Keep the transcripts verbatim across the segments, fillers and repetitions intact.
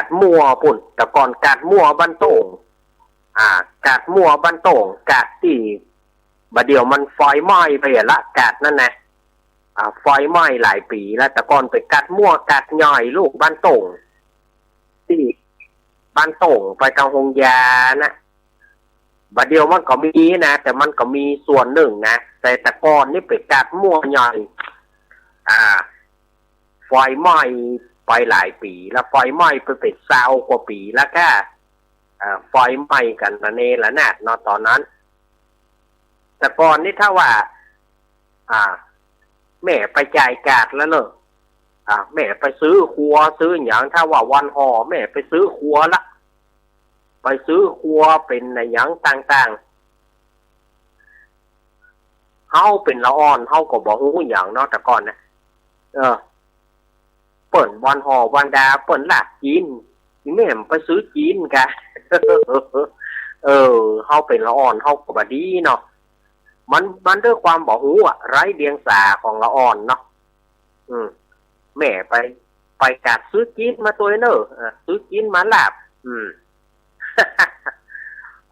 าดมั่วปุ้น แต่ก่อนกาดมั่วบ้านโต่ง อ่า กาดมั่วบ้านโต่ง กาดตี้บ่าเดี่ยวมันไฟไหม้ไปละ กาดนั้นนะ อ่า ไฟไหม้หลายปี๋แล้ว แต่ก่อนเป๋นกาดมั่วกาดใหญ่ลูก บ้านโต่ง ตี้บ้านโต่งไปตางโฮงยานะ บ่าเดี่ยวมันก็มีนะ แต่มันก็มีส่วนนึ่งนะ แต่แต่ก่อนนี่เป๋นกาดมั่วใหญ่ อ่า ไฟไหม้ไปหลายปี๋แล้ว ไฟไหม้ไปเป๋นซาวกว่าปี๋แล้วก้า อ่า ไฟไหม้กั๋นระเนระนาดเนาะต๋อนนั้น แต่ก่อนนี่ถ้าว่า อ่า แม่ไปจ่ายกาดแล้วเนาะ อ่า แม่ไปซื้อครัวซื้อหยัง ถ้าว่าวันห่อแม่ไปซื้อครัวละ ไปซื้อครัวเป๋นอะหยังต่างๆ เฮาเป๋นละอ่อนเฮาก็บ่ฮู้หยังเนาะ แต่ก่อนนะ เออ เปิ้นวันห่อวันดา เปิ้นลาบจี๋น แม่ไปซื้อจี๋นกา เออ เฮาเป๋นละอ่อนเฮาก็บ่ดีเนาะ มัน มันด้วยความบ่ฮู้อะ ไร้เดียงสาของละอ่อนเนาะ อืม แม่ไป ไปกาดซื้อจี๋นมาตวยเน่อ เออ ซื้อจี๋นมาลาบ อืม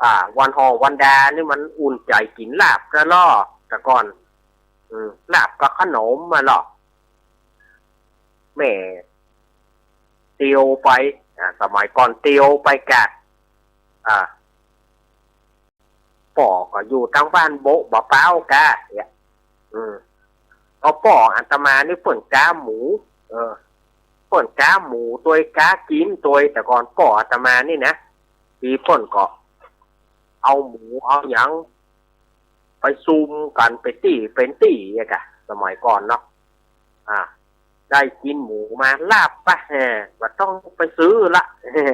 อ่า วันห่อวันดานี่มันอุ่นใจ๋กิ๋นลาบนะลอ แต่ก่อน อืม ลาบกับขนมมาลอ แม่เตียวไป อ่า สมัยก่อนเตียวไปกาด อ่า ป้อก็อยู่ตางบ้านโบ๊ะบ่าป๊าวกา เนี่ย อืม ก็ป้ออาตมานี่เปิ้นก๊าหมู เออ เปิ้นก๊าหมูตวยก๊าจี๋นตวย แต่ก่อนป้ออาตมานี่นะ ตี้เปิ้นก็เอาหมูเอาหยัง ไปซุมกั๋นเป๋นตี้เป๋นตี้อะกา สมัยก่อนเนาะ อ่า ได้จี๋นหมูมาลาบปะ แฮ่ บ่ต้องไปซื้อละ แฮ่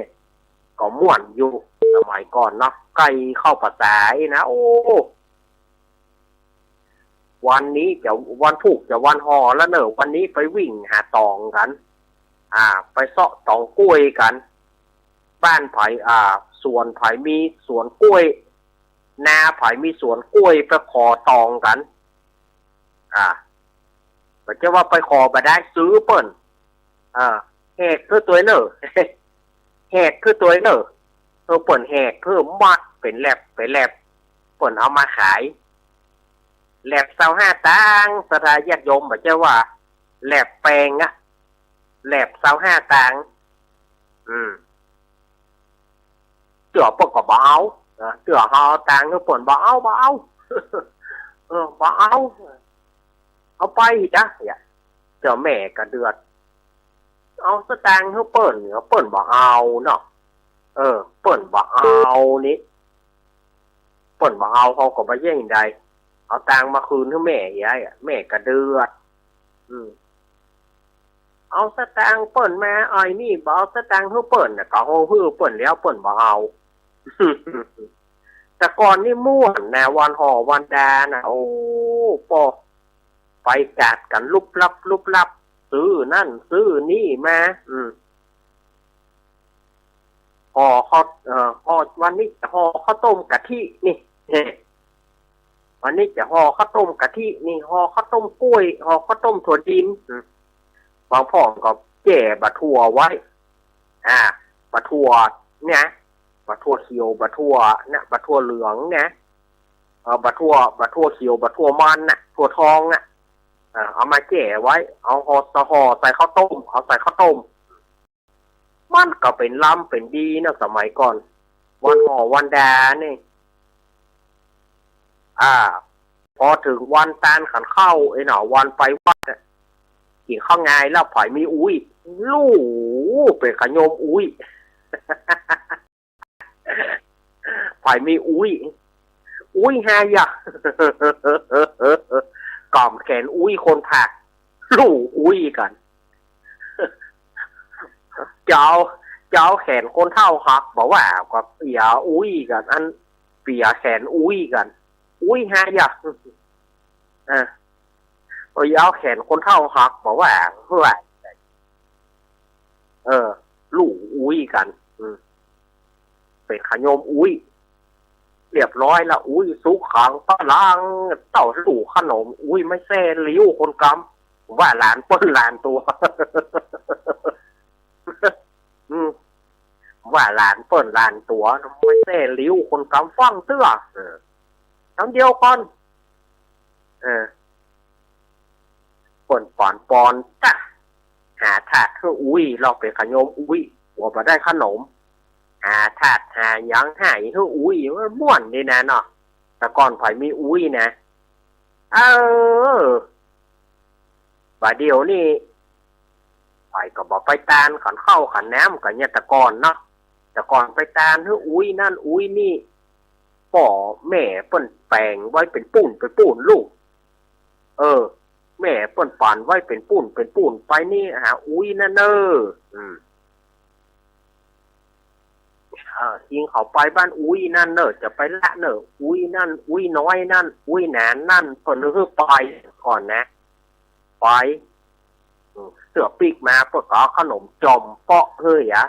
ก็ม่วนอยู่ สมัยก่อนเนาะ ใก้เข้าพรรษาอี้นะ โอ้ วันนี้จะวันพูกจะวันห่อแล้วเน่อ วันนี้ไปวิ่งหาต๋องกั๋น อ่า ไปเซาะต๋องกล้วยกั๋น บ้านใผ อ่า สวนใผมีสวนกล้วย นาใผมีสวนกล้วย ไปขอต๋องกั๋น อ่า บ่ใจ้ว่าไปขอบ่ได้ ซื้อเปิ้น อ่า แหกหื้อตวยเน่อ แหกหื้อตวยเน่อ เออ เปิ้นแหกหื้อมัดเป๋นแหลบเป๋นแหลบ เปิ้นเอามาขาย แหลบซาวห้าตางค์ ศรัทธาญาติโยม บ่ใจ้ว่าแหลบแปงอะ แหลบซาวห้าตางค์ อืม เตื้อเปิ้นก็บ่เอา เออ เตื้อเฮาเอาตางค์หื้อเปิ้น บ่เอา บ่เอา เออ บ่เอา เอาไปจ๊ะ เนี่ย เตื้อแม่ก็เดือด เอาสตางค์หื้อเปิ้น เปิ้นบ่เอาเนาะ เออ เปิ้นบ่เอานี่ เปิ้นบ่เอา เฮาก็บ่เยียะใด เอาตางค์มาคืนหื้อแม่เหีย แม่ก็เดือด อืม เอาสตางค์เปิ้นมา อ้อยนี่บ่เอาสตางค์หื้อเปิ้นน่ะ ก็เฮาหื้อเปิ้นแล้ว เปิ้นบ่เอา แต่ก่อนนี่ม่วนนะ วันห่อวันดาน่ะ โอ้ ป้อ ไปกาดกั๋นลุบลับลุบลับ ซื้อนั่นซื้อนี่มา อืม ห่อข้าว เอ่อ ห่อ วันนี้จะห่อข้าวต้มกะทินี่ วันนี้จะห่อข้าวต้มกะทินี่ ห่อข้าวต้มกล้วย ห่อข้าวต้มถั่วดิน อืม บางพ่องก็แจ้บ่าถั่วไว้ อ่า บ่าถั่วเนี่ย บ่าถั่วเขียว บ่าถั่วเนี่ย บ่าถั่วเหลืองเนี่ย เออ บ่าถั่ว บ่าถั่วเขียว บ่าถั่วมันน่ะ ถั่วทองน่ะ เออ เอามาแจ้ไว้ เอาห่อ ห่อใส่ข้าวต้ม เอาใส่ข้าวต้ม มันก็เป๋นลำเป๋นดีนะ สมัยก่อน วันห่อวันดานี่ อ่า พอเถิงวันตานขันข้าว ไอ้หนอ วันไปวัดอะ กิ๋นข้าวงายแล้ว ใผมีอุ๊ย ลู่ เป๋นขะโยมอุ๊ย ใผมีอุ๊ย อุ๊ยฮายะ ก๋ำแขนอุ๊ยคนผาก ลู่อุ๊ยกั๋น จะเอา จะเอาแขนคนเฒ่าหัก บ่ว่า ก็เปียอุ๊ยกั๋น อันเปียแขนอุ๊ยกั๋น อุ๊ยฮายะ เออ เอาแขนคนเฒ่าหัก บ่ว่า เฮ้ย เออ ลู่อุ๊ยกั๋น อืม เป๋นขะโยมอุ๊ย เรียบร้อยละ อุ๊ยสุกขังปะลัง เต้าลู่ขนมอุ๊ยไม่แซ่หลิ้วคนกำ ว่าหลานเปิ้นหลานตั๋ว อืม ว่าหลานเปิ้นหลานตั๋ว บ่ใจ้หลิวคนกำฟังเตื้อ เออ กำเดียวก่อน เออ เปิ้นป๋อนปอนต๊ะ หาถาดหื้ออุ๊ย ลองไปขยมอุ๊ย กั๋วบ่ได้ขนม หาถาดหาหยังให้หื้ออุ๊ย มันม่วนดีนะเนาะ แต่ก่อนใผมีอุ๊ยนะ เออ บ่าเดี่ยวนี้ ใผก็บ่ไปตานขันข้าวขันน้ำกั๋นเนี่ยแต่ก่อนเนาะ แต่ก่อนไปตานหื้ออุ๊ยนั่นอุ๊ยนี่ ป้อแม่เปิ้นแป๋งไว้เป๋นปูนเป๋นปูนลูก เออ แม่เปิ้นป๋อนไว้เป๋นปูนเป๋นปูนไปนี่หาอุ๊ยนั่นเน่อ อืม เออ ถิงเขาไปบ้านอุ๊ยนั่นเน่อ จะไปละเน่อ อุ๊ยนั่น อุ๊ยน้อยนั่น อุ๊ยหนานนั่น เปิ้นหื้อไปก่อนนะ ไป อืม เตื้อปิ๊กมาเปิ้นก็เอาขนมจ่อมเปาะหื้อหยา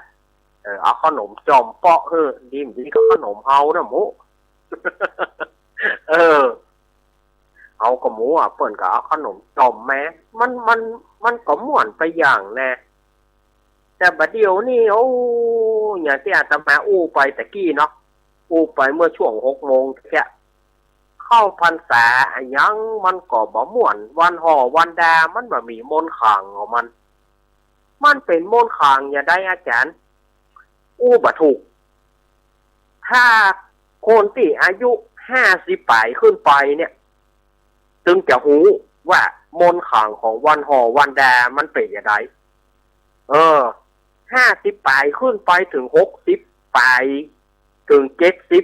เออ เอาขนมจ่อมเปาะหื้อ ดีบ่ดีก็ขนมเฮานะหมู เออ เฮาก็หมูอ่ะ เปิ้นก็เอาขนมจ่อมมา มัน มัน มันก็ม่วนไปอย่างแน่ แต่บ่าเดี่ยวนี้ โอ้ อย่างตี้อาตมาอู้ไปตะกี้เนาะ อู้ไปเมื่อช่วงหกโมงตะกี้ เข้าพรรษาอะหยังมันก็บ่ม่วน วันห่อวันดามันบ่มีมนต์ขลังของมัน มันเป๋นมนต์ขลังอย่างใดอาจ๋ารย์ อู้บ่ถูก ถ้าคนตี้อายุห้าสิบป๋ายขึ้นไปเนี่ย จึงจะฮู้ว่ามนต์ขลังของวันห่อวันดามันเป๋นอย่างใด เออ ห้าสิบป๋ายขึ้นไปเถิงหกสิบป๋าย เถิงเจ็ดสิบ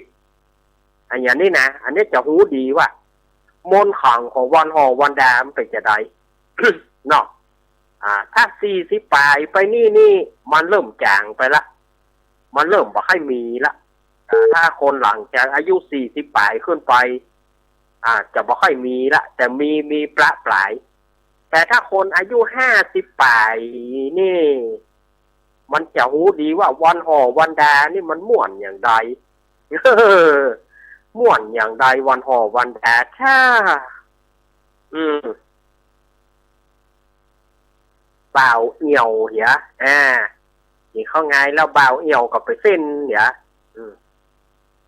อะหยังนี่นะ อันนี้จะฮู้ดีว่ามนต์ขลังของวันห่อวันดามันเป๋นจะใด เนาะ อ่า ถ้าสี่สิบป๋ายไปนี่นี่ มันเริ่มจ๋างไปละ มันเริ่มบ่ค่อยมีละ อ่า ถ้าคนหลังจากอายุสี่สิบป๋ายขึ้นไป อ่า จะบ่ค่อยมีละ แต่มี มีประป๋าย แต่ถ้าคนอายุห้าสิบป๋ายนี่ มันจะฮู้ดีว่าวันห่อวันดานี่มันม่วนอย่างใด ม่วนอย่างใดวันห่อวันดา ถ้า อืม บ่าวเอี่ยวเหีย อ่า กิ๋นข้าวงายแล้วบ่าวเอี่ยวก็ไปเส้นเหีย อืม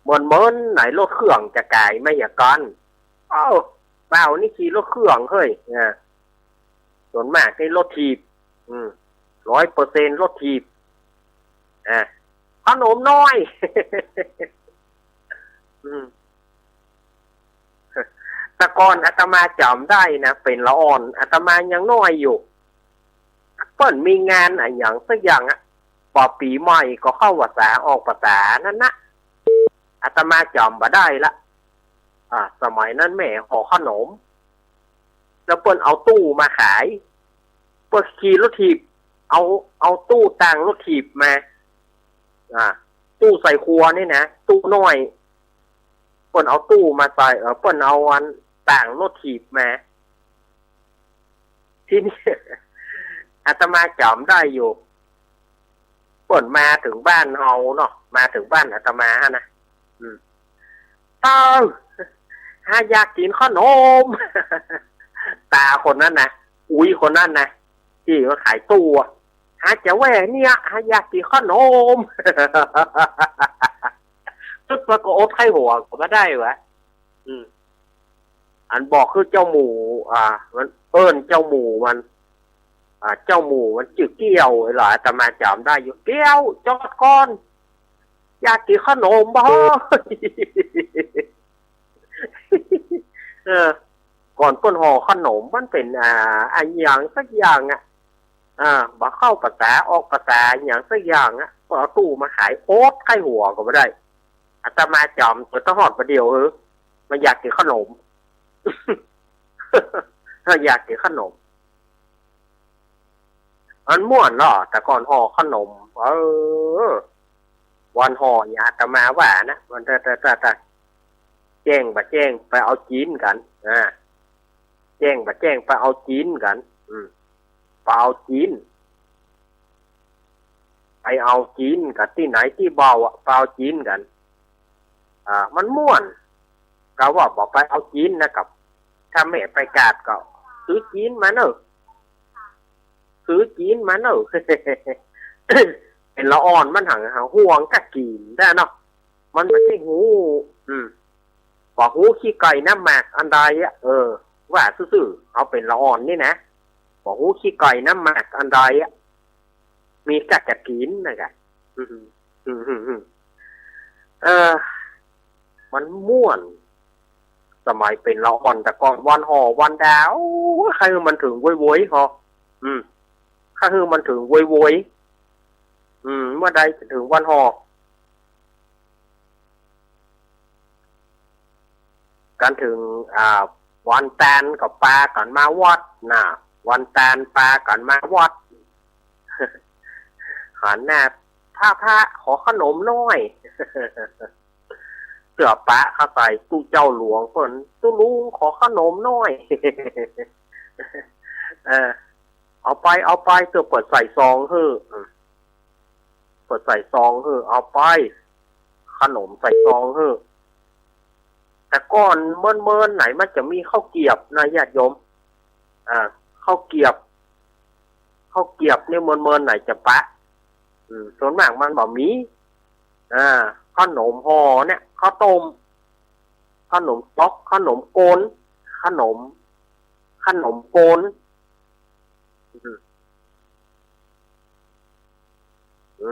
เหมือน เหมือนไหนรถเครื่องจะก๋ายมาเหียก่อน เอ้า บ่าวนี่ขี่รถเครื่องเฮ้ย อ่า ส่วนมากนี่รถถีบ อืม ร้อยเปอร์เซ็นต์ รถถีบ อ่า ขนมน้อย อืม แต่ก่อนอาตมาจ๋ำได้นะ เป๋นละอ่อน อาตมายังน้อยอยู่ เปิ้นมีงานอะหยังสักอย่างอะ พอปี๋ใหม่ก็เข้าพรรษาออกพรรษานั่นนะ อาตมาจ๋ำบ่ได้ละ อ่า สมัยนั้นแม่ห่อขนม แล้วเปิ้นเอาตู้มาขาย เปิ้นขี่รถถีบ เอา เอาตู้ตางรถถีบมา อ่า ตู้ใส่ครัวนี่นะ ตู้น้อย เปิ้นเอาตู้มาใส่ เออ เปิ้นเอาอันตางรถถีบมา ทีนี้ อาตมาจ๋ำได้อยู่ เปิ้นมาเถิงบ้านเฮาเนาะ มาเถิงบ้านอาตมานะ อืม เต้า หาอยากกิ๋นขนม ตาคนนั้นนะ อุ๊ยคนนั้นนะ ตี้มาขายตู้อะ หาจะแว่เนี่ย หาอยากกิ๋นขนม ตึกมาก็อดไข้หัวก็บ่ได้วะ อืม อันบอกคือเจ้าหมู่ อ่า มันเอิ้นเจ้าหมู่มัน อ่า เจ้าหมู่มันจื้อเกี้ยว หลายอาตมาจ๋ำได้อยู่ เกี้ยว จอดก่อน อยากกิ๋นขนมบ่ เออ ก่อนเปิ้นห่อขนมมันเป๋น อ่า อะหยังสักอย่างอะ อ่า บ่เข้าพรรษาออกพรรษาอะหยังสักอย่างอะ เปิ้นเอาตู้มาขายอดไข้หัวก็บ่ได้ อาตมาจ๋ำเปิ้นต้องฮอดบ่าเดี่ยว เออ มันอยากกิ๋นขนม อยากกิ๋นขนม มันม่วนเนาะ แต่ก่อนห่อขนม เออ วันห่อเนี่ยอาตมาว่านะ มัน แต่ แต่ แต่ แต่ แจ้งบ่แจ้งไปเอาจีนกั๋น อ่า แจ้งบ่แจ้งไปเอาจีนกั๋น อืม ไปเอาจีน ไปเอาจีนกั๋นตี้ไหนตี้เบาอะ ไปเอาจีนกั๋น อ่า มันม่วน กาว่าบ่ไปเอาจีนนะกับ ถ้าแม่ไปกาดก็ ซื้อจีนมาเน่อ ซื้อจีนมาเน่อ เป๋นละอ่อนมันหังหาห่วงกะกิ๋นได้เนาะ มันบ่ใจ้ฮู้ อืม บ่ฮู้ขี้ไก่น้ำหมากอันใดอะ เออ ว่าซื่อๆ เอาเป๋นละอ่อนนี่นะ บ่ฮู้ขี้ไก่น้ำหมากอันใดอะ มีกะจะกิ๋นนะกะ อืม อืม อืม อืม เออ มันม่วน สมัยเป๋นละอ่อนแต่ก่อน วันห่อวันดา โอ้ย ใค่หื้อมันเถิงโวยๆ ฮอ อืม ใค่หื้อมันเถิงโวยๆ อืม เมื่อใดจะเถิงวันห่อ กั๋นเถิง อ่า วันตานก็ปากั๋นมาวัดนะ วันตานปากั๋นมาวัด หันหน้า "พระ พระ ขอขนมหน้อย" เตื้อปะเข้าใส่ ตุ๊เจ้าหลวงเปิ้น "ตุ๊ลุง ขอขนมหน้อย" เออ "เอาไป เอาไป" เตื้อเปิ้นใส่ซองหื้อ อืม เปิ้นใส่ซองหื้อ "เอาไป" ขนมใส่ซองหื้อ แต่ก่อนเมินๆ ไหนมันจะมีข้าวเกรียบนะญาติโยม อ่า ข้าวเกรียบ ข้าวเกรียบนี่เมินๆ ไหนจะปะ อืม ส่วนมากมันบ่มี อ่า ขนมห่อเนี่ย ข้าวต้ม ขนมจ๊อก ขนมโกน ขนม ขนมโกน อืม อื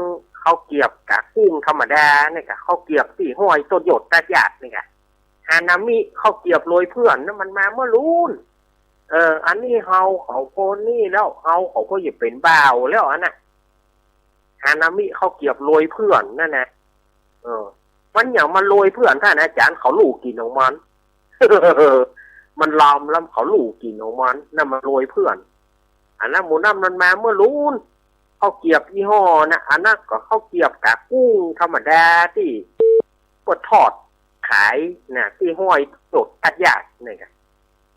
ม ข้าวเกรียบกะกุ้งธรรมดาเนี่ยกะ ข้าวเกรียบตี้ห้อยต้นหยดตัดหยาดเนี่ยกะ ฮานามิ ข้าวเกรียบโรยเพื่อนนะ มันมาเมื่อลูน เออ อันนี้เฮาเขาโกนนี่แล้ว เฮาเขาก็อย่าเป๋นบ่าวแล้วอันน่ะ ฮานามิ ข้าวเกรียบโรยเพื่อนนั่นนะ เออ มันหยังมาโรยเพื่อน ต้านอาจ๋ารย์ เขาลู่กิ๋นของมัน มันลำลำ เขาลู่กิ๋นของมัน นั่นมันโรยเพื่อน อันนั้นหมู่นั้นมันมาเมื่อลูน ข้าวเกรียบยี่ห้อน่ะ อันนั้นก็ข้าวเกรียบกะกุ้งธรรมดาตี้เปิ้นทอดขายน่ะ ตี้ห้อยโจดตัดหยาดนี่กะ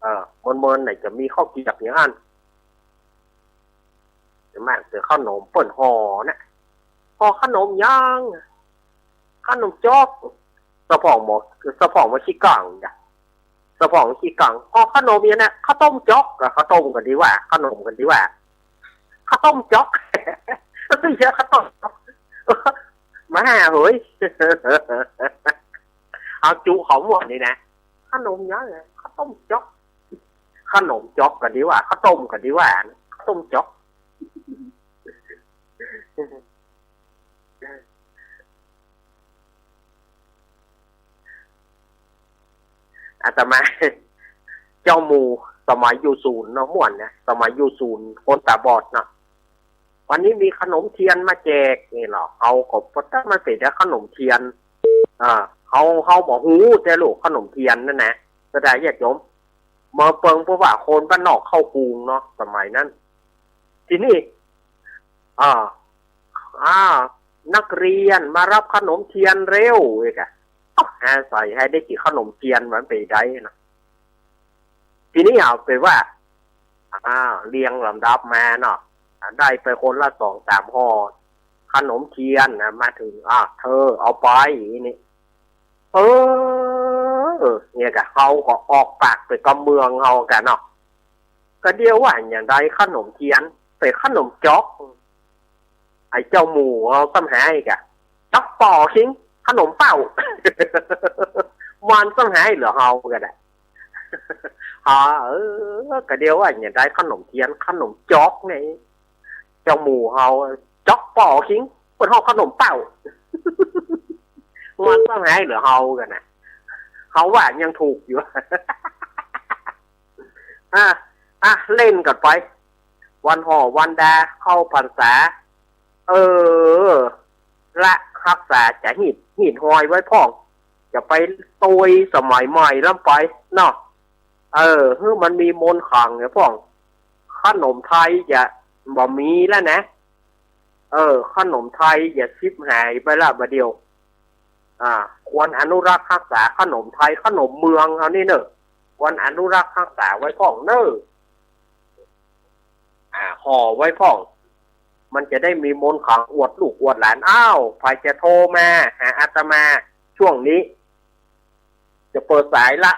เออ เมินๆ ไหนจะมีข้าวเกรียบอย่างนั้น ส่วนมากเจอขนมเปิ้นห่อน่ะ ห่อขนมหยัง ขนมจ๊อก สะพ่องบ่ สะพ่องบ่ขี้กั๋งจ้ะ สะพ่องขี้กั๋ง ห่อขนมหยังน่ะ ข้าวต้มจ๊อก ก็ข้าวต้มก็ดีว่า ขนมก็ดีว่า ข้าวต้มจ๊อก ก็คือเยอะข้าวต้มจ๊อก มาห่าเหย เอาจุเขาหมดนี่นะ ขนมหยังน่ะ ข้าวต้มจ๊อก ขนมจ๊อกก็ดีว่า ข้าวต้มก็ดีว่า ข้าวต้มจ๊อก อาตมา เจ้าหมู่ สมัยอยู่ศูนย์เนาะ ม่วนนะ สมัยอยู่ศูนย์คนต๋าบอดเนาะ วันนี้มีขนมเทียนมาแจกนี่เหรอ เฮาก็บ่ตั๊กมันเป๋นแต่ขนมเทียน อ่า เฮา เฮาบ่ฮู้แต่ลูกขนมเทียนนั่นนะ ก็ได้ญาติโยม เมื่อเปิง เพราะว่าคนบ้านนอกเข้ากรุงเนาะ สมัยนั้น ทีนี้ อ่า อ่า นักเรียนมารับขนมเทียนเร็ว เอกอะ อาศัยหื้อได้กิ๋นขนมเทียนมันไปได้นะ ทีนี้เอาไปว่า อ่า เรียงลำดับมาเนาะ ได้ไปคนละสองสามห่อ ขนมเทียนนะ มาเถิง อ่า เธอเอาไป นี่ เออ เนี่ยกะ เฮาก็ออกปากไปกำเมืองเฮากะเนาะ กะเดียวว่าอย่างใดขนมเทียน เป๋นขนมจ๊อก ไอ้เจ้าหมู่เฮาซ้ำหาอีกอะ จ๊อกป่อคิง ขนมเป้า มันซ้ำหาเหลือเฮากั๋นอะ ฮะ เออ กะเดียวว่าอย่างใดขนมเทียน ขนมจ๊อกนี่ เจ้าหมู่เฮา จ๊อกป่อคิง เปิ้นฮ้องขนมเป้า มันซ้ำหาเหลือเฮากั๋นนะ เฮาว่ายังถูกอยู่ อ่ะ อ่ะ เล่นกั๋นไป วันห่อวันดา เข้าพรรษา เออ ละฮักษาจะฮีด ฮีดฮอยไว้พ่อง จะไปตวยสมัยใหม่ล้ำไปเนาะ เออ หื้อมันมีมนต์ขลังเนี่ยพ่อง ขนมไทยจะบ่มีแล้วนะ เออ ขนมไทยจะฉิบหายไปละบ่าเดี่ยว อ่า ควรอนุรักษ์ฮักษาขนมไทย ขนมเมืองเฮานี่เน่อ ควรอนุรักษ์ฮักษาไว้พ่องเน่อ อ่า ห่อไว้พ่อง มันจะได้มีมนต์ขลังอวดลูกอวดหลาน อ้าว ใผจะโทรมาหาอาตมาช่วงนี้ จะเปิดสายละ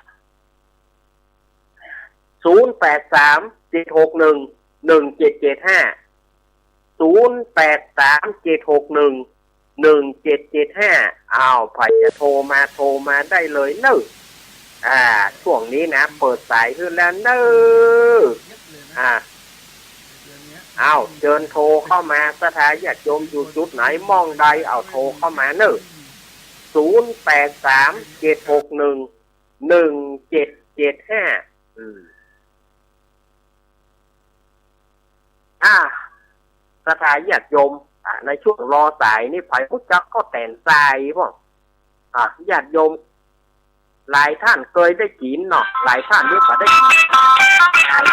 ศูนย์แปดสาม เจ็ดหกหนึ่ง หนึ่งเจ็ดเจ็ดห้า ศูนย์แปดสาม เจ็ดหกหนึ่ง หนึ่งเจ็ดเจ็ดห้า อ้าว ใผจะโทรมาโทรมาได้เลยเน่อ อ่า ช่วงนี้นะ เปิดสายหื้อแล้วเน่อ อ่า อ้าว เจิญโทรเข้ามา ศรัทธาญาติโยมอยู่จุดไหน หม่องใด เอาโทรเข้ามาเน่อ ศูนย์แปดสาม เจ็ดหกหนึ่ง หนึ่งเจ็ดเจ็ดห้า อืม อ่า ศรัทธาญาติโยม อ่า ในช่วงรอสายนี่ ใผฮู้จักก็แต๋นสายพ่อง อ่า ญาติโยม หลายท่านเกยได้กิ๋นเนาะ หลายท่านนี่บ่ได้กิ๋น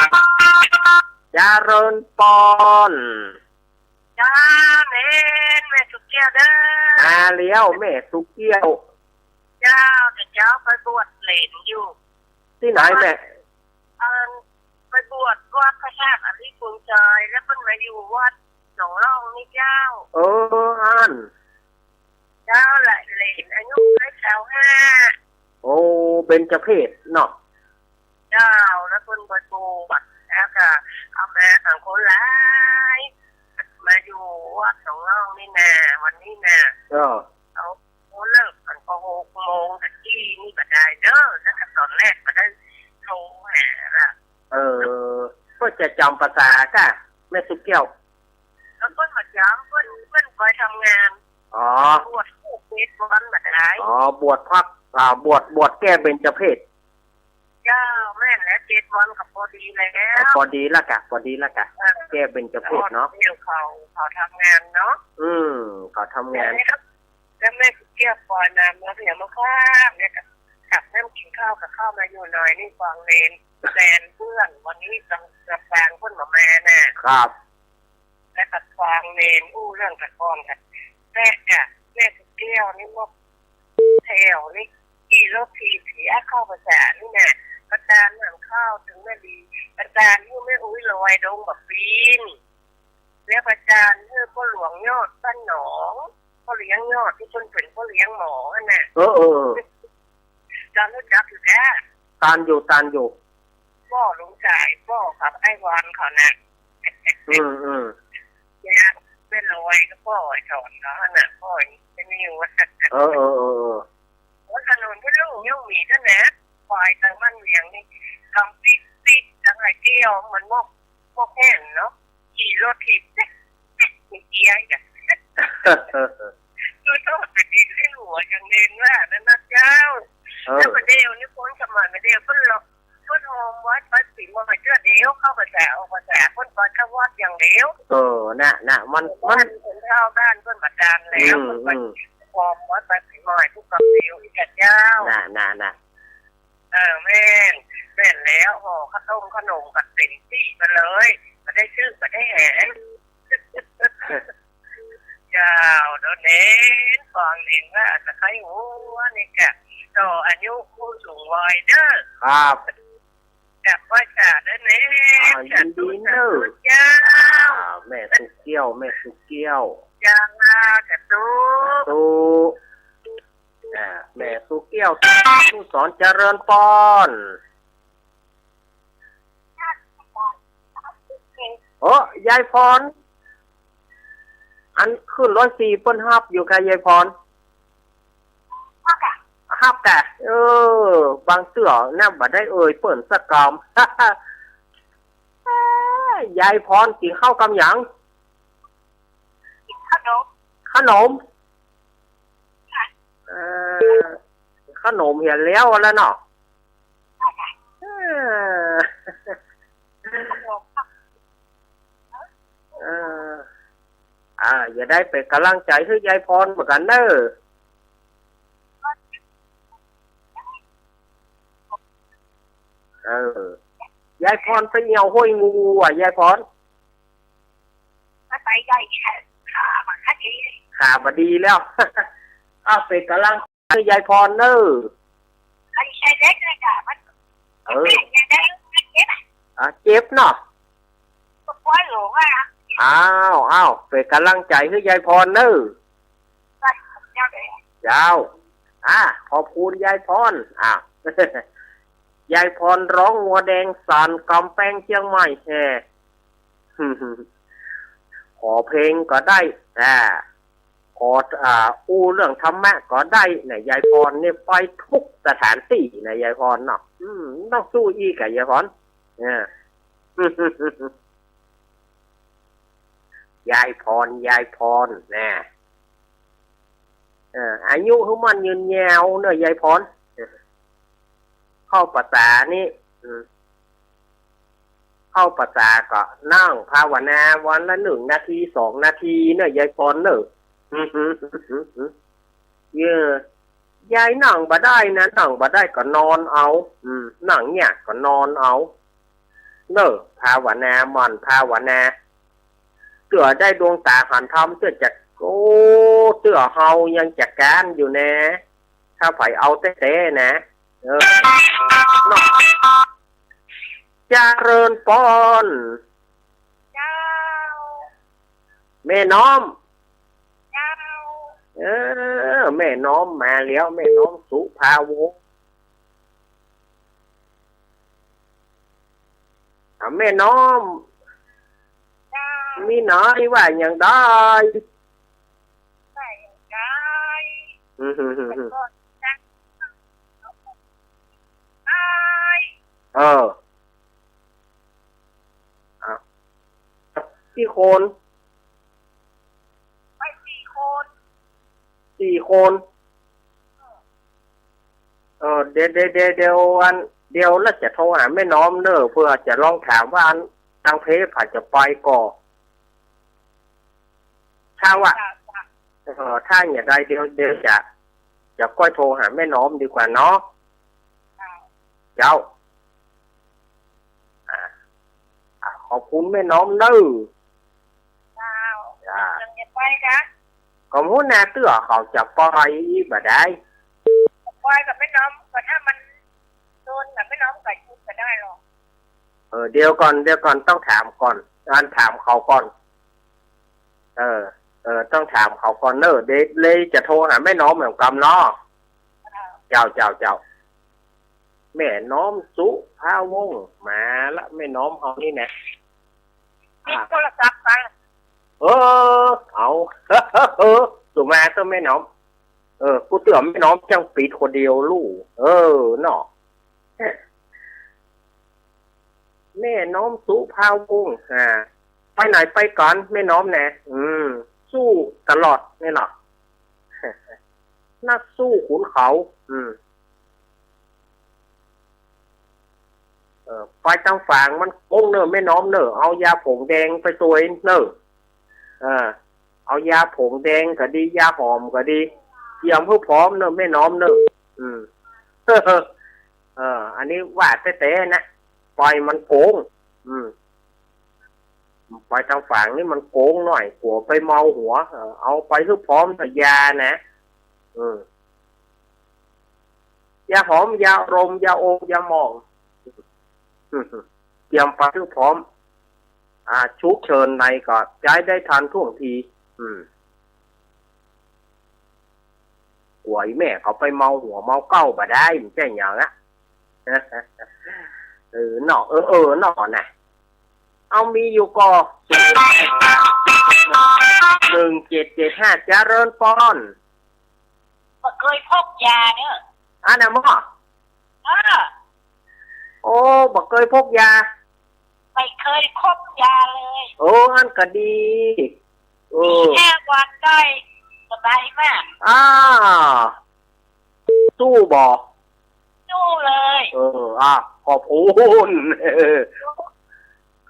เจริญปอน เจ้า แม่น แม่สุกแก้วเน่อ มาแล้ว แม่สุกแก้ว เจ้า แต่เจ้าไปบวชเหลนอยู่ ตี้ไหนแม่ เอิ่ม ไปบวชวัดพระธาตุอริภุญชย แล้วเปิ้นมาอยู่วัดหนองล่องนี่เจ้า เออ อั้น เจ้า ละเหลนอายุได้ซาวห้า โอ้ เบญจเพสเนาะ เจ้า แล้วเปิ้นไปบวช แล้วก็เอามาสองคนหลาย มาอยู่วัดหนองล่องนี่นา วันนี้นา เออ เอา โอ้ เลิกกั๋นก็หกโมงตะกี้นี่บ่ได้เน่อ แล้วก็ต๋อนแรกบ่ได้โทรหาละ เออ เปิ้นจะจ๋ำภาษาก่ะ แม่สุกแก้ว แล้วเปิ้นบ่จ๋ำ เปิ้น เปิ้นไปทำงาน อ๋อ บวชครบเจ็ดวันบ่ได้ อ๋อ บวชพัก อ่า บวช บวชแก้เบญจเพส เจ้า แม่นแล้ว เจ็ดวันก็ปอดีแล้ว ปอดีละก่ะ ปอดีละก่ะ เออ แก้เบญจเพสเนาะ เดี๋ยวเขา เขาทำงานเนาะ อืม เขาทำงาน แล้วแม่ แล้วแม่สุกแก้วปอยมา มาเพียงมาข้ามเนี่ย กับ กับน้ำกิ๋นข้าวกับข้าวมาอยู่หน่อยนี่ ฟังเหลน แต๋นเปื้อน วันนี้ลำ ลำปางเปิ้นบ่มาน่ะ ครับ แล้วก็ฟังเหลนอู้เรื่องแต่ก่อนค่ะ แต่จ้ะ แม่สุกแก้วนี่เมื่อ แถวนี่ ขี่รถถีบเสียเข้าประสาทนี่น่ะ ประจานหันข้าวเถิงแม่ลี ประจานหื้อแม่อุ๊ยลอยดงบ่าปีน แล้วประจานหื้อป้อหลวงยอดบ้านหนอง ป้อเลี้ยงยอดตี้เปิ้นเป๋นป้อเลี้ยงหมอหั้นน่ะ เออ เออ เจ้าฮู้จักอยู่แต๊ ตานอยู่ ตานอยู่ ป้อลุงจ๋าย ป้อกับไอ้วานเขาน่ะ อืม อืม เนี่ย แม่ลอยก็ป้อไอ้สอนเขาหั้นน่ะ ป้อไอ้นี่อยู่ เออ เออ เออ เออ โอ้ ถนนเปิ้นลุงยังมีเต้านะ ควายตางบ้านเวียงนี่ กำปิ๊กปิ๊ก ตางไหนเตี้ยว เหมือนหมวก หมวกแห่นเนาะ ขี่รถถีบ เจ๊ก เจ๊ก มีเกียร์อีกอะ คือโทษไปดีเล่นหัวอย่างเด่นว่านั่นนะเจ้า เออ แล้วบ่าเดี่ยวนี้คนสมัยบ่าเดี่ยวเปิ้นหลอก เปิ้นหอมวัด วัดศรีมอยเตื้อเดียว เข้าภาษาออกภาษา เปิ้นไปเข้าวัดอย่างเดียว เออ น่ะ น่ะ มัน มัน คนเฒ่าบ้านเปิ้นบ่ตามแล้ว อืม เปิ้นไป อืม หอมวัด วัดศรีมอยผู้กำเดียวอีกอะเจ้า น่ะ น่ะ น่ะ เออ แม่น แม่นแล้ว ห่อข้าวต้มขนมกั๋นเต็มตี้ไปเลย บ่ได้ซื้อ บ่ได้แหง เจ้า โดนเน้น ฟังเน้นว่าตะไคร้หัวนี่กะ ต่ออายุผู้สูงวัยเด้อ ครับ กะไหว้สาเด้อเน้น อ่า ยินดีเน้อ สาธุ สาธุเจ้า อ่า แม่สุกแก้ว แม่สุกแก้ว เจ้า สาธุ สาธุ อ่า แม่สุกแก้ว อนุสรณ์ เจริญปอน โอ้ ยายพร อันขึ้นร้อยสี่เปิ้นฮับอยู่ก่ะ ยายพร ฮับก่ะ ฮับก่ะ เออ บางเตื้อนะ บ่ได้เอ่ยเปิ้นสักกำ ยายพรกิ๋นข้าวกำหยัง ขนม ขนม ค่ะ เอ่อ ขนมเหียแล้วแล้วเนาะ ค่ะ เออ ขนมค่ะ เออ อ่า จะได้เป๋นก๋ำลังใจ๋หื้อยายพรเหมือนกั๋นเน้อ เออ ยายพรไปเหี่ยวห้วยงูอ่ะ ยายพร มาใส่ใหญ่แค่ขาบ่ค่อยดี ขาบ่ดีแล้ว อ้าว เป๋นก๋ำลังใจ๋หื้อยายพรเน้อ อันนี้ใส่เล็กเลยจ้ะ มัน เออ เจ็บนะ เจ็บอะ อ่ะ เจ็บเนาะ ก็ปวดหัวอะ อ้าว อ้าว เป๋นก๋ำลังใจ๋หื้อยายพรเน้อ เจ้า อ่ะ ขอบคุณยายพร อ่ะ ยายพรร้องงัวแดงสั่นกำแปงเจียงใหม่แห่ โค อเพลงก็ได้ อ่า ขอ อ่า อู้เรื่องธรรมะก็ได้นะ ยายพรนี่ไปทุกสถานตี้นะ ยายพรเนาะ อืม ต้องสู้อี้ก่ะ ยายพร เออ ยายพร ยายพรนะ เออ อายุหื้อมั่นยืนยาวเน่อ ยายพร เข้าพรรษานี่ อืม เข้าพรรษาก็นั่งภาวนาวันละหนึ่งนาที สองนาทีเน่อ ยายพรเน่อ เยอะ ยายนั่งบ่ได้นะ นั่งบ่ได้ก็นอนเอา อืม นั่งเนี่ยก็นอนเอา เน่อ ภาวนา หมั่นภาวนา เตื้อได้ดวงต๋าหันธรรม เตื้อจะ โอ้ เตื้อเฮายังจะก๊านอยู่แน่ ถ้าใผเอาแต๊ๆ นะ เออ เนาะ เจริญปอน เจ้า แม่น้อม เจ้า เออ แม่น้อมมาแล้ว แม่น้อมสุภาวงศ์ อ่ะ แม่น้อม เจ้า มีหน้อยว่าอย่างใด ว่าอย่างใด อืม เออ อ่ะ กี่คน ไปสี่คน สี่คน เออ เดี๋ยว เดี๋ยว เดี๋ยว เดี๋ยวอัน เดี๋ยวแล้วจะโทรหาแม่น้อมเน่อ เปื้อจะลองถามว่าอัน ตังเพผาจะไปก่อ ถ้าว่า เจ้า เจ้า เออ ถ้าอย่างใดเดี๋ยว เดี๋ยวจะ จะก้อยโทรหาแม่น้อมดีกว่าเนาะ เจ้า เจ้า อ่า อ่า ขอบคุณแม่น้อมเน่อ เจ้า จ้า ยังจะไปกะ ก็หัวหน้าเตื้อเขาจะไปบ่ได้ ไปกับแม่น้อม ก็ถ้ามันโดนกับแม่น้อมก็หยุดก็ได้หรอก เออ เดี๋ยวก่อน เดี๋ยวก่อน ต้องถามก่อน อันถามเขาก่อน เออ เออ ต้องถามเขาก่อนเน่อ เดี๋ยวเลยจะโทรหาแม่น้อมเหมือนกันเนาะ เจ้า เจ้า เจ้า แม่น้อมสุภาวงศ์มาละ แม่น้อมเฮานี่นะ มีโทรศัพท์กัน เออ เอา เออ สุมาเตื้อแม่น้อม เออ กูเตื้อแม่น้อมจังปิดคนเดียวลู่ เออ เนาะ แม่น้อมสุภาวงศ์ อ่า ไปไหนไปก่อนแม่น้อมนะ อืม สู้ตลอดนี่หรอ นักสู้ขุนเขา อืม เออ ไปตางฝางมันโกงเน่อแม่น้อมเน่อ เอายาผงแดงไปตวยเน่อ เออ เอายาผงแดงก็ดี ยาหอมก็ดี เตรียมหื้อพร้อมเน่อแม่น้อมเน่อ อืม เออ อันนี้ว่าแต๊ๆ นะ ไปมันโกง อืม ไปตางฝางนี่มันโกงหน่อย กั๋วไปเมาหัว เออ เอาไปหื้อพร้อมเน่อ ยานะ อืม ยาหอม ยาอารมณ์ ยาโอม ยาหม่อง เตรียมไปหื้อพร้อม อ่า ฉุกเฉินในก็ใจ๊ได้ทันท่วงที อืม กั๋วอี่แม่เขาไปเมาหัวเมาเก๊าบ่ได้ มันใจ้หยังอะ เออ เนาะ เออ เออ เนาะนะ เอามีอยู่ก่อ หนึ่งเจ็ดเจ็ดห้า เจริญปอน บ่เกยพกยาเน่อ อันน่ะหมอ เออ โอ้ บ่เกยพกยา ไม่เคยพกยาเลย โอ้ อันก็ดี เออ มีแค่วันได้สบายมาก อ่า สู้บ่ สู้เลย เออ อ่ะ ขอบคุณ เออ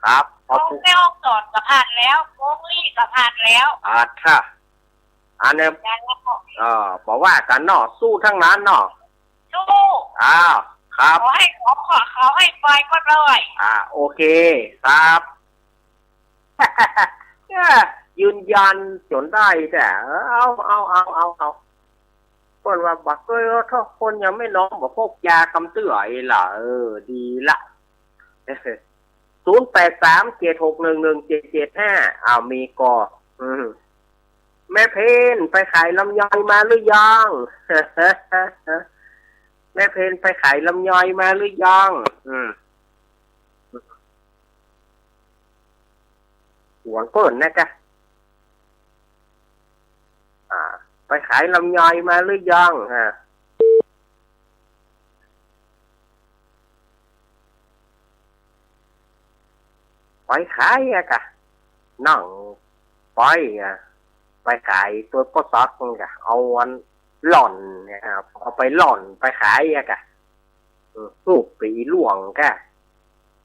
ครับ ขอบคุณ โค้งแม่ฮ่องสอนก็ผ่านแล้ว โค้งลี่ก็ผ่านแล้ว อ่า ค่ะ อันนี้ แล้วก็ เออ บ่ว่ากั๋นเนาะ สู้ตังนั้นเนาะ สู้ อ้าว ครับ ขอหื้อ ขอ ขอ ขอหื้อไปก็ได้ อ่า โอเค ครับ ยืนยันจ๋นได้แต๊ เอา เอา เอา เอา เอา เปิ้นว่าบ่เกย ถ้าคนยังไม่น้อมบ่พกยากำเตื้ออีหล่ะ เออ ดีละ ศูนย์แปดสาม เจ็ดหกหนึ่งหนึ่งเจ็ดเจ็ดห้า อ้าว มีก่อ อืม แม่เพนไปขายลำไยมาหรือยัง แม่เพนไปขายลำไยมาหรือยัง อืม หวงเปิ้นนะจ๊ะ อ่า ไปขายลำไยมาหรือยัง อ่า ไปขายอะกะ นั่งไปอะ ไปขายตวยป้อสักนั่นกะ เอาอันหล่อนเนี่ย เอาไปหล่อนไปขายอะกะ อืม ฮู้ปี๋หลวงกะ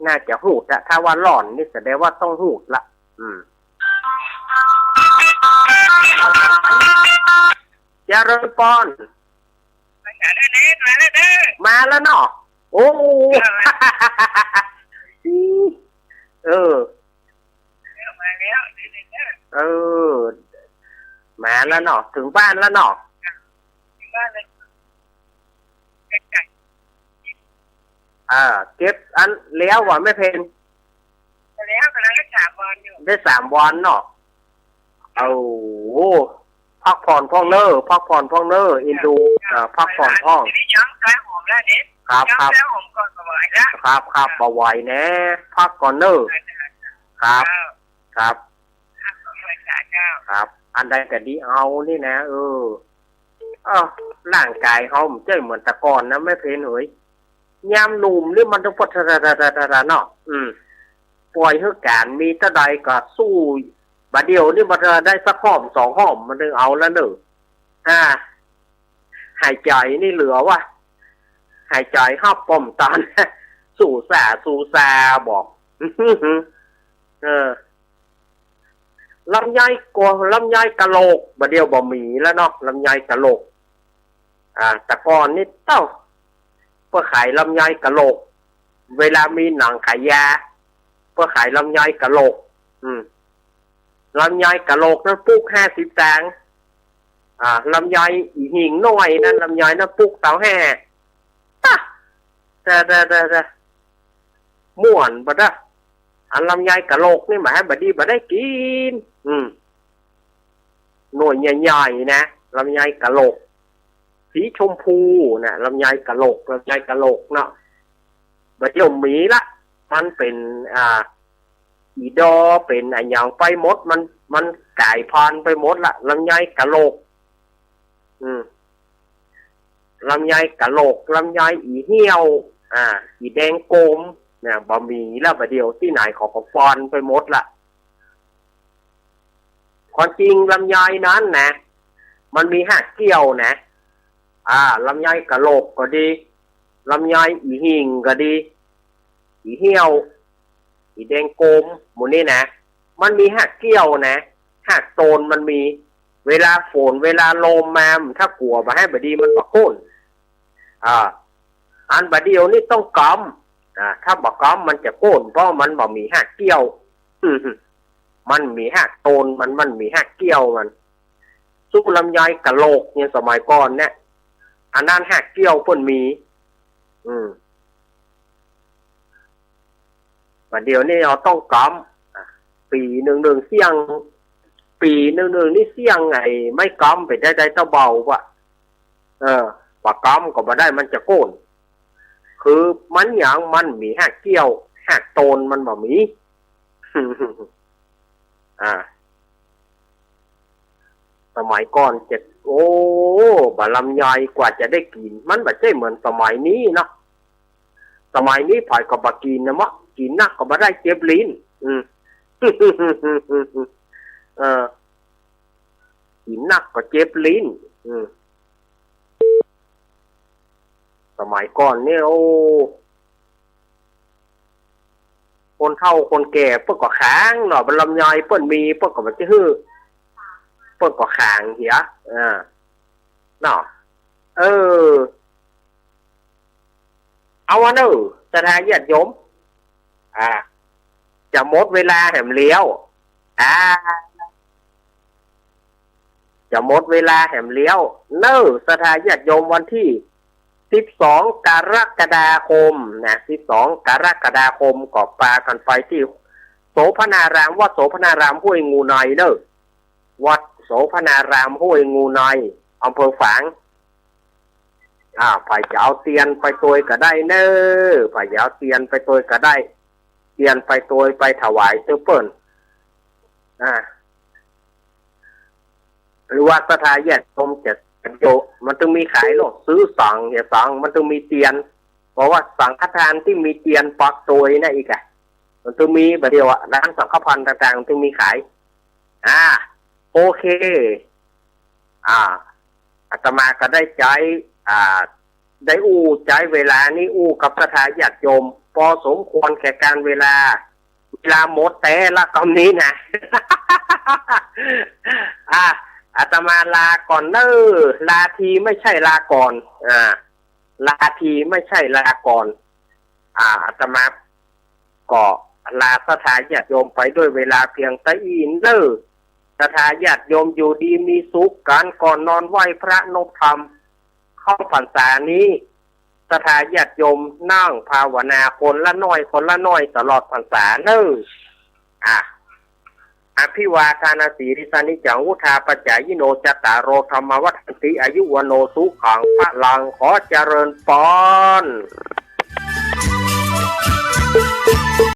น่าจะฮู้ละ ถ้าว่าหล่อนนี่แสดงว่าต้องฮู้ละ อืม เจริญปอน มาแล้วเด้อ มาแล้วเนาะ โอ้ เออ มาแล้ว เออ มาแล้วเนาะ เถิงบ้านแล้วเนาะ เถิงบ้านแล้ว อ่า เก็บอันแล้วว่ะแม่เพน แล้ว กำลังได้สามวันอยู่ ได้สามวันเนาะ โอ้โห พักผ่อนพ่องเน้อ พักผ่อนพ่องเน้อ เอ็นดู อ่า พักผ่อนพ่อง ทีนี้ย้อมแก้มหอมแล้วเนี่ย ครับ ย้อม ครับ แก้มหอมก่อน บ่ไหวแล้ว ครับ ครับ อ่า บ่ไหวแน่ พักก่อนเน้อ ครับ ครับ ครับ ครับ อันใดก็ดีเอานี่นะ เออ เออ ร่างกายเฮามันบ่ใจ้เหมือนแต่ก่อนนะแม่เพนเอ๋ย ยามหนุ่มนี่มันต้องปะทะทะทะทะทะเนาะ อืม ป่อยหื้อก๋านมีเต้าใดก็สู้ บ่าเดี่ยวนี่มันได้สักห้อมสองห้อมมันถึงเอาแล้วเน้อ อ่า หายใจ๋นี่เหลือว่ะ หายใจ๋ฮับป้อมตัน สู้ซ่า สู้ซ่า บอก เออ ลำไยกั๋ว ลำไยกะโหลก บ่าเดี่ยวบ่มีแล้วเนาะ ลำไยกะโหลก อ่า แต่ก่อนนี่เต้า เปิ้นขายลำไยกะโหลก เวลามีหนังขายยา เปิ้นขายลำไยกะโหลก อืม ลำไยกะโหลกนั้นปุกห้าสิบตางค์ อ่า ลำไยอี่หิ่งน้อยนั้น ลำไยนั้นปุกซาวห้า ตะ แต่ แต่ แต่ แต่ ม่วนบ่ดะ อันลำไยกะโหลกนี่บ่าหื้อบ่ดีบ่ได้กิ๋น อืม หน่วยใหญ่ๆ นะ ลำไยกะโหลก สีชมพูนะ ลำไยกะโหลก ลำไยกะโหลกเนาะ บ่าเดี่ยวมีละ มันเป๋น อ่า อี่ดอ เป๋นอะหยังไปหมด มัน มันก๋ายพันธุ์ไปหมดละ ลำไยกะโหลก อืม ลำไยกะโหลก ลำไยอี่เหี่ยว อ่า อี่แดงกลม เนี่ย บ่มีแล้ว บ่าเดี่ยวตี้ไหนเขาก็ฟันไปหมดละ ความจริงลำไยนั้นนะ มันมีฮากเกี้ยวนะ อ่า ลำไยกะโหลกก็ดี ลำไยอี่หิ่งก็ดี อี่เหี่ยว อี่แดงกลม หมู่นี้นะ มันมีฮากเกี้ยวนะ ฮากโตนมันมี เวลาฝน เวลาลมมา ถ้ากั๋วบ่าหื้อบ่ดี มันบ่โก้น อ่า อันบ่าเดี่ยวนี่ต้องกำ อ่า ถ้าบ่กำมันจะโก้น เพราะมันบ่มีฮากเกี้ยว มันมีฮากโตนมัน มันมีฮากเกี้ยวมัน สู้ลำไยกะโหลกเนี่ย สมัยก่อนเนี่ย อันนั้นฮากเกี้ยวเปิ้นมี อืม บ่าเดี่ยวนี่เฮาต้องกำ อ่ะ ปี๋นึ่งนึ่งเสี้ยง ปี๋นึ่งนึ่งนี่เสี้ยงไอ้ไม้กำเป๋นได้ ได้เต้าเบาว่ะ เออ บ่กำก็บ่ได้ มันจะโก้น คือมันหยัง มันมีฮากเกี้ยว ฮากโตนมันบ่มี อ่า สมัยก่อนจะ โอ้ บ่าลำไยกว่าจะได้กิ๋น มันบ่ใจ้เหมือนสมัยนี้เนาะ สมัยนี้ใผก็บ่กิ๋นนะเมาะ กิ๋นนักก็บ่ได้ เจ็บลิ้น อืม เออ กิ๋นนักก็เจ็บลิ้น อืม สมัยก่อนนี่ โอ้ คนเฒ่าคนแก่เปิ้นก็ขางเนาะ บ่าลำไยเปิ้นมี เปิ้นก็บ่ใจ้หื้อ เปิ้นก็ขางเหีย เออ เนาะ เออ เอาวะเน้อ ศรัทธาญาติโยม อ่า จะหมดเวลาแหมแล้ว อ่า จะหมดเวลาแหมแล้ว เน้อ ศรัทธาญาติโยม วันตี้สิบสองกรกฎาคมนะ สิบสองกรกฎาคมก็ปากั๋นไปตี้โสภณาราม วัดโสภณารามห้วยงูในเน้อ วัดโสภณารามห้วยงูใน อำเภอฝาง อ่า ใผจะเอาเตียนไปตวยก็ได้เน้อ ใผจะเอาเตียนไปตวยก็ได้ เตียนไปตวยไปถวายเตื้อเปิ้น อ่า หรือว่าศรัทธาญาติโยมจะ มันตึงมีขายโลก ซื้อสังฆ สังฆ มันตึงมีเตียน เพราะว่าสังฆทานตี้มีเตียนปอกตวยนะอีกอะ มันตึงมีบ่าเดี่ยวอะ ร้านสังฆภัณฑ์ต่างๆ มันตึงมีขาย อ่า โอเค อ่า อาตมาก็ได้ใจ๊ อ่า ได้อู้ใจ๊เวลานี้อู้กับศรัทธาญาติโยม ปอสมควรแก่กาลเวลา เวลาหมดแต๊ละกำนี้นะ อ่ะ อาตมาลาก่อนเน้อ ลาทีไม่ใช่ลาก่อน อ่า ลาทีไม่ใช่ลาก่อน อ่า อาตมาก็ลาศรัทธาญาติโยมไปด้วยเวลาเพียงเต้าอี้เน้อ ศรัทธาญาติโยมอยู่ดีมีสุขกั๋น ก่อนนอนไหว้พระนบธรรม เข้าพรรษานี้ ศรัทธาญาติโยมนั่งภาวนาคนละน้อยคนละน้อยตลอดพรรษาเน้อ อ่ะ อภิวาทานสีลิสานิจัง วุฑฒาปจายิโน จัตตาโร ธัมมาวัฑฒันติ อายุวัณโณ สุขัง พลัง ขอเจริญปอน